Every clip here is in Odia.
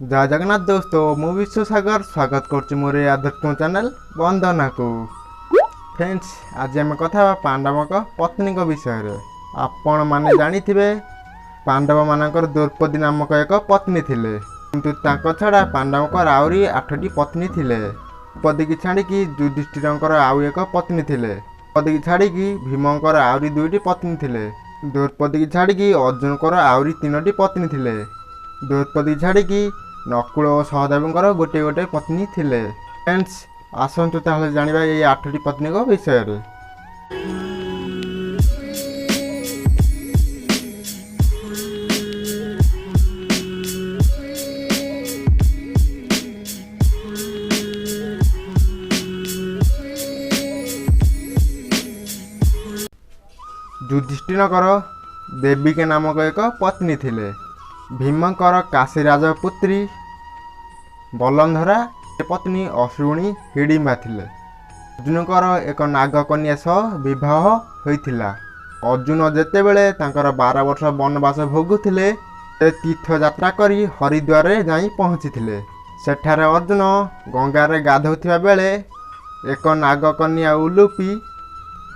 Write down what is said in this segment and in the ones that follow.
ଜୟ ଜଗନ୍ନାଥ ଦୋସ୍ତ, ମୁଁ ବିଶ୍ୱସାଗର ସ୍ୱାଗତ କରୁଛି ମୋର ଏ ଆଧ୍ୟାତ୍ମିକ ଚ୍ୟାନେଲ ବନ୍ଦନାକୁ। ଫ୍ରେଣ୍ଡସ୍, ଆଜି ଆମେ କଥା ହେବା ପାଣ୍ଡବଙ୍କ ପତ୍ନୀଙ୍କ ବିଷୟରେ। ଆପଣମାନେ ଜାଣିଥିବେ ପାଣ୍ଡବମାନଙ୍କର ଦ୍ରୌପଦୀ ନାମକ ଏକ ପତ୍ନୀ ଥିଲେ, କିନ୍ତୁ ତାଙ୍କ ଛଡ଼ା ପାଣ୍ଡବଙ୍କର ଆହୁରି 8ଟି ପତ୍ନୀ ଥିଲେ। ଦ୍ରୌପଦୀକି ଛାଡ଼ିକି ଯୁଧିଷ୍ଠିରଙ୍କର ଆଉ ଏକ ପତ୍ନୀ ଥିଲେ। ଦ୍ରୌପଦୀକି ଛାଡ଼ିକି ଭୀମଙ୍କର ଆହୁରି 2ଟି ପତ୍ନୀ ଥିଲେ। ଦ୍ରୌପଦୀକି ଛାଡ଼ିକି ଅର୍ଜୁନଙ୍କର ଆହୁରି 3ଟି ପତ୍ନୀ ଥିଲେ। ଦ୍ରୌପଦୀ ଛାଡ଼ିକି ନକୁଳ ଓ ସହଦେବଙ୍କର ଗୋଟିଏ ଗୋଟିଏ ପତ୍ନୀ ଥିଲେ। ଫ୍ରେଣ୍ଡସ୍, ଆସନ୍ତୁ ତାହେଲେ ଜାଣିବା ଏଇ 8ଟି ପତ୍ନୀଙ୍କ ବିଷୟରେ। ଯୁଧିଷ୍ଠିରଙ୍କର ଦେବିକା ନାମକ ଏକ ପତ୍ନୀ ଥିଲେ। ଭୀମଙ୍କର କାଶୀରାଜ ପୁତ୍ରୀ ବଲନ୍ଧରା ପତ୍ନୀ ଅଶ୍ରୁଣୀ ହିଡ଼ିମ୍ବା ଥିଲେ। ଅର୍ଜୁନଙ୍କର ଏକ ନାଗକନ୍ୟା ସହ ବିବାହ ହୋଇଥିଲା। ଅର୍ଜୁନ ଯେତେବେଳେ ତାଙ୍କର 12 ବର୍ଷ ବନବାସ ଭୋଗୁଥିଲେ, ସେ ତୀର୍ଥଯାତ୍ରା କରି ହରିଦ୍ୱାରରେ ଯାଇ ପହଞ୍ଚିଥିଲେ। ସେଠାରେ ଅର୍ଜୁନ ଗଙ୍ଗାରେ ଗାଧୋଉଥିବା ବେଳେ ଏକ ନାଗକନ୍ୟା ଉଲୁପି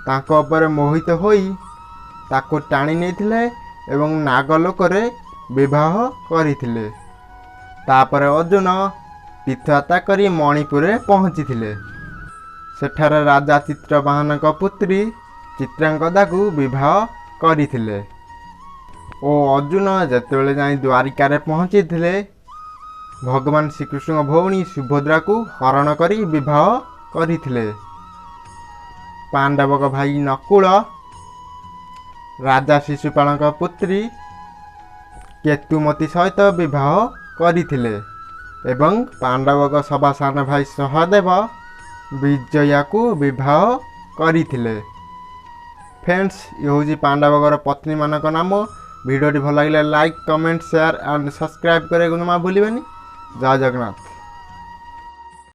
ତାଙ୍କ ଉପରେ ମୋହିତ ହୋଇ ତାକୁ ଟାଣି ନେଇଥିଲେ ଏବଂ ନାଗଲୋକରେ ବିବାହ କରିଥିଲେ। ତାପରେ ଅର୍ଜୁନ ତୀର୍ଥଯାତ୍ରା କରି ମଣିପୁରରେ ପହଞ୍ଚିଥିଲେ। ସେଠାରେ ରାଜା ଚିତ୍ରବାହନଙ୍କ ପୁତ୍ରୀ ଚିତ୍ରାଙ୍ଗଦାକୁ ବିବାହ କରିଥିଲେ। ଓ ଅର୍ଜୁନ ଯେତେବେଳେ ଯାଇ ଦ୍ୱାରିକାରେ ପହଞ୍ଚିଥିଲେ, ଭଗବାନ ଶ୍ରୀକୃଷ୍ଣଙ୍କ ଭଉଣୀ ସୁଭଦ୍ରାକୁ ହରଣ କରି ବିବାହ କରିଥିଲେ। ପାଣ୍ଡବଙ୍କ ଭାଇ ନକୁଳ ରାଜା ଶିଶୁପାଳଙ୍କ ପୁତ୍ରୀ କେତୁମତୀ ସହିତ ବିବାହ କରିଥିଲେ ଏବଂ ପାଣ୍ଡବଙ୍କ ସବା ସାନ ଭାଇ ସହଦେବ ବିଜୟାକୁ ବିବାହ କରିଥିଲେ। ଫ୍ରେଣ୍ଡସ୍, ଇଏ ହେଉଛି ପାଣ୍ଡବଙ୍କର ପତ୍ନୀମାନଙ୍କ ନାମ। ଭିଡ଼ିଓଟି ଭଲ ଲାଗିଲେ like, comment, share and subscribe କରିବାକୁ ଜମା ଭୁଲିବେନି। ଜୟ ଜଗନ୍ନାଥ।